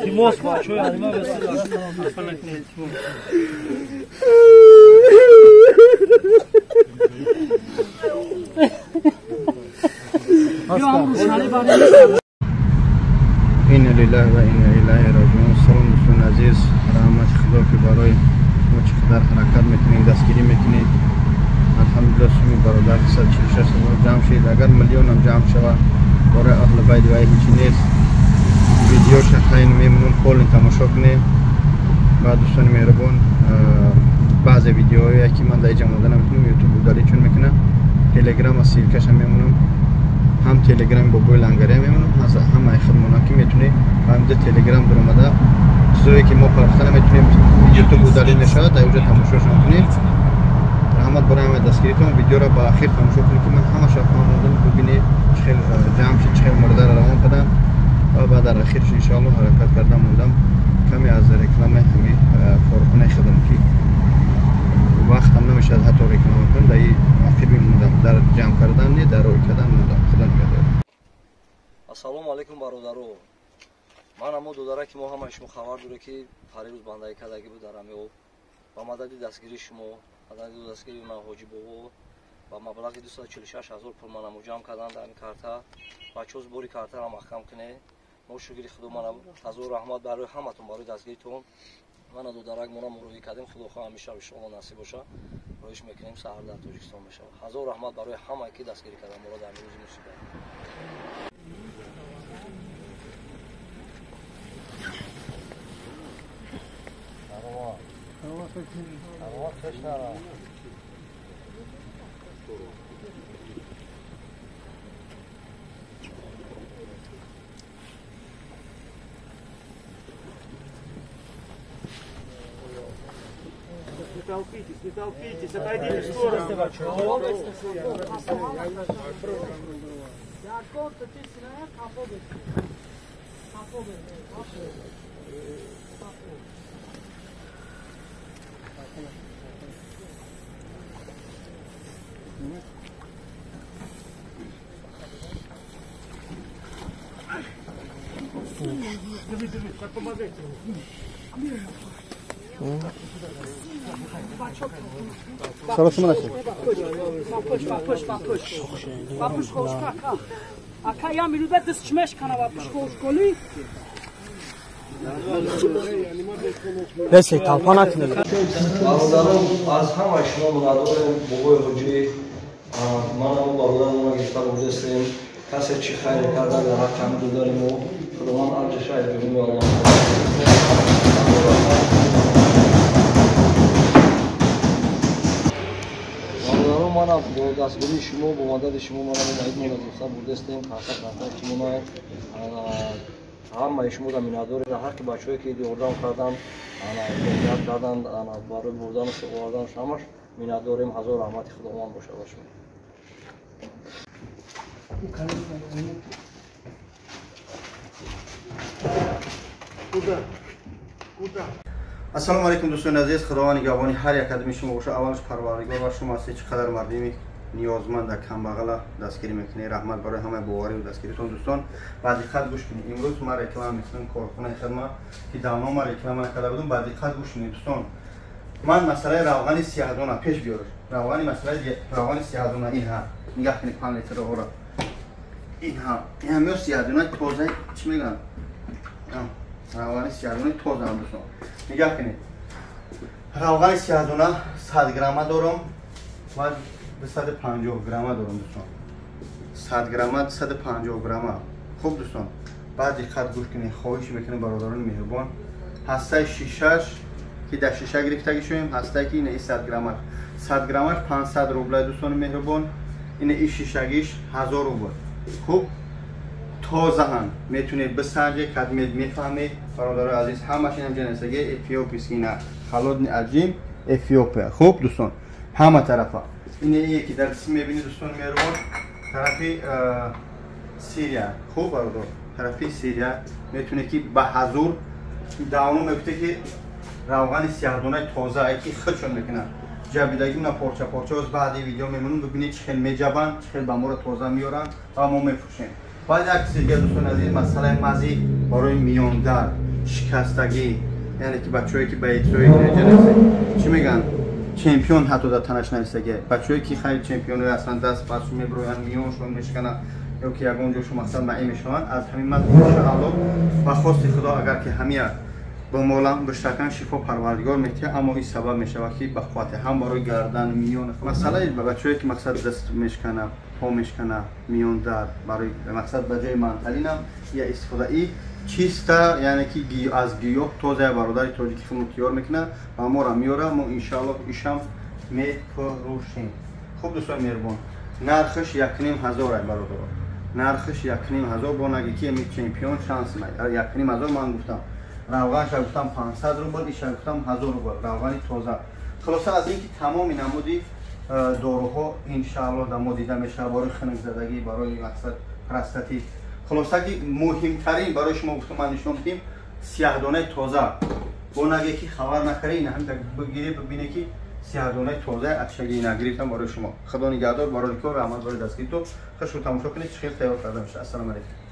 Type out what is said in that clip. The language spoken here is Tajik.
Илтимос бачаҳои алима инна лиллаҳи ва инна илайҳи роҷиун. Салом дӯстони азиз, раҳмати Худо ки барои мо чӣ қадар ҳаракат мекунед, дастгирӣ мекунед. Алҳамдулиллаҳ, суми бародар 246 ҳазор ҷамъ шид. Агар миллионам ҷамъ шавад барои аҳли байт вай ҳеҷи нест. Видеоша хайн мемонам, полный тамошо кунед. Ва дӯстони меҳрубон, баъзе видеоҳое ки ман дар инҷа монда наметунам, ютуб удалить чун мекунам, телеграма ссылка ша мемонам, ҳам телеграми бобои лангария мемонам, ҳамаи хидмона ки метунед ҳамда телеграм дуромада чизое ки мо парафта наметунем, ютуб удалить мешавад, дар инҷа тамошошон кунед. Раҳмат барои ҳамаи дастгиритон. Видеоро ба ахир тамошо кунед ки ман ҳамаша фаҳмондам, бибинед чӣ хел ҷамъ шид, чӣ хел мурдаро равон кардам ва баъд дар ахирш иншоалло ҳаракат карда мондам каме аз рекламаи ҳами корхонаи хидм ки вақтам намешавад ҳатто реклама кунам, дар ахир мемондам, дар ҷамъ кардан не, дар рой кардан мондам. Худо нигаҳдор. Ассалому алайкум бародаро. Ман амо додаре ки мо ҳамаи шумо хабар доред ки парирӯз бандаги кардагӣ буд дар ҳами об. Ба мадади дастгирии шумо, мадади дастгирии ман ҳоҷи бобо ба маблағи 246 ҳазор пул манамо ҷамъ кардан дар ҳами карта. Бачаҳо сбори картаро маҳкам кунед. Мо шукри Худо, мана ҳазор раҳмат барои ҳаматон, барои дастгиритон. Мана додарак мона муроҷиат кардем, Худо хоҳ ҳамеша иншоалло насиб боша. Роиш мекунем, саҳар дар Тоҷикистон мешавад. Ҳазор раҳмат барои ҳамае ки дастгирӣ карданд моро дар рӯзи мусибат. Не толпитесь, не толпитесь, отойдите в сторону. Держи, держи, так помогайте ему. Бародарон, аз ҳамаи шумо миннатдорем. Бобои ҳоҷӣ, манам бародарам гирифта бурдастем. Касе чӣ хайре карда дар ҳаққи ҳами додари мо, Худованд аҷрша аз ҷониби Аллоҳ. Бародарон, мана бо дастгирии шумо, бо мадади шумо мана маид моро гирифта бурдастем. Карта карта ки мона ҳамаи шуморо миннатдорем. Дар ҳаққи бачаҳое ки ёрдам карданд, ният карданд барои бурдану овардану ҳамаш миннатдорем. Ҳазор раҳмати Худованд бошад ба шумо. Ассалому алайкум дӯстони азиз, Худованд нигаҳбони ҳар як қадами шумо бошад. Аввалаш Парвардигор ва шумо ҳастед, чӣ қадар мардими ниёзманд камбағала дастгирӣ мекунед. Раҳмат барои ҳамаи боварӣ ва дастгиритон дӯстон. Ба диққат гӯш кунед. Имрӯз ман реклама мекунам корхонаи хидмат ки давно ман реклама накарда будам. Ба диққат гӯш кунед дӯстон. Ман масъалаи равғани сиёҳдона пеш биёрам. Равғани масъалаи равғани сиёҳдона ин ҳа. Нигаҳ кунед 5 литр ҳора. Ин ҳа. Ин ҳам сиёҳдона тоза чӣ мегӯянд? Равғани сиёҳдона тоза дӯстон. Нигаҳ кунед. Равғани сиёҳдона 100 грамма дорам ва 250 грамма дорам дӯстон. 100 грамма, 250 грамма. Хуб дӯстон, баъд диққат гӯш кунед. Хоҳиш мекунем бародарони меҳрубон. Ҳастаи шишаш ки дар шиша гирифтагӣ шудем, ҳастае ки ина 100 граммаш. 100 граммаш 500 рубла дӯстони меҳрубон. Ина ин шишагиш 1000 рубл. Хуб, тозаҳан метунед бисанҷед, кадмед мефаҳмед бародарони азиз. Ҳамаш инам ҷанасаги эфиопис, ина холодный отжим Эфиопия. Хуб дӯстон, ҳама тарафа. Ина ие ки дар сим мебинед дӯстони меҳрубон, тарафи Сирия. Хуб бародар, тарафи Сирия метунед ки ба ҳазур давно мегуфте ки равғани сиёҳдонаи тоза ки худшон мекунанд. Ҷабидагӣ на порча порча. Оз баъди видео мемонем, бибинед чӣ хел меҷабанд, чӣ хел ба моро тоза меоранд ва мо мефурӯшем. Баъд як чизи дигар дӯстони азиз, масъалаи мазӣ барои миёндард. Шикастагӣ, яъне ки бачаҳое ки баетсои чӣ мегӯянд, чемпион ҳатто дар танаш нависагӣ, бачаҳое ки хайр чемпионое ҳастанд, даст пасу меброянд, миёншон мешикананд ё ки ягон ҷошу мақсад маъин мешаванд, аз ҳамин ман иншаалло ба хости Худо агар ки ҳамия бомолам биштакан шифо Парвардигор метиҳад, аммо ин сабаб мешавад ки ба қуввате ҳам барои гардан, миён, масъалаи бачаҳое ки мақсад даст мешкана, по мешкана, миён дард, барои мақсад ба ҷои манталинам я истифода и чиста, яъне ки аз гиёҳ тоза бародари тоҷики худмо тиёр мекунад ва моро меёра, мо иншааллоҳ ишам мефурӯшем. Хуб, дӯстони меҳрубон, нархаш 1500 ай, бародаро, нархаш 1500. Бо наги ки ами чемпион шанс 1500 ман гуфтам, равғанша гуфтам 500 рубл, иша гуфтам 1000 рубл, равғани тоза. Хулоса аз ин ки тамоми намуди доруҳо иншааллоҳ дар мо дида мешавад барои хунукзадагӣ, барои мақсад простатит. Хулоса ки муҳимтарин барои шумо гуфтам, ман нишон дидем сияҳдонаи тоза. Бо наге ки хабар накарӣ, ин ҳам бигирӣ, бибине ки сияҳдонаи тоза атшаги ина гирифтам барои шумо. Худо нигаҳдор, барои кор, раҳмат барои дастгиритон. Хушу тамошо кунед, чӣ хел тайёр карда мешавад. Ассалому алайкум.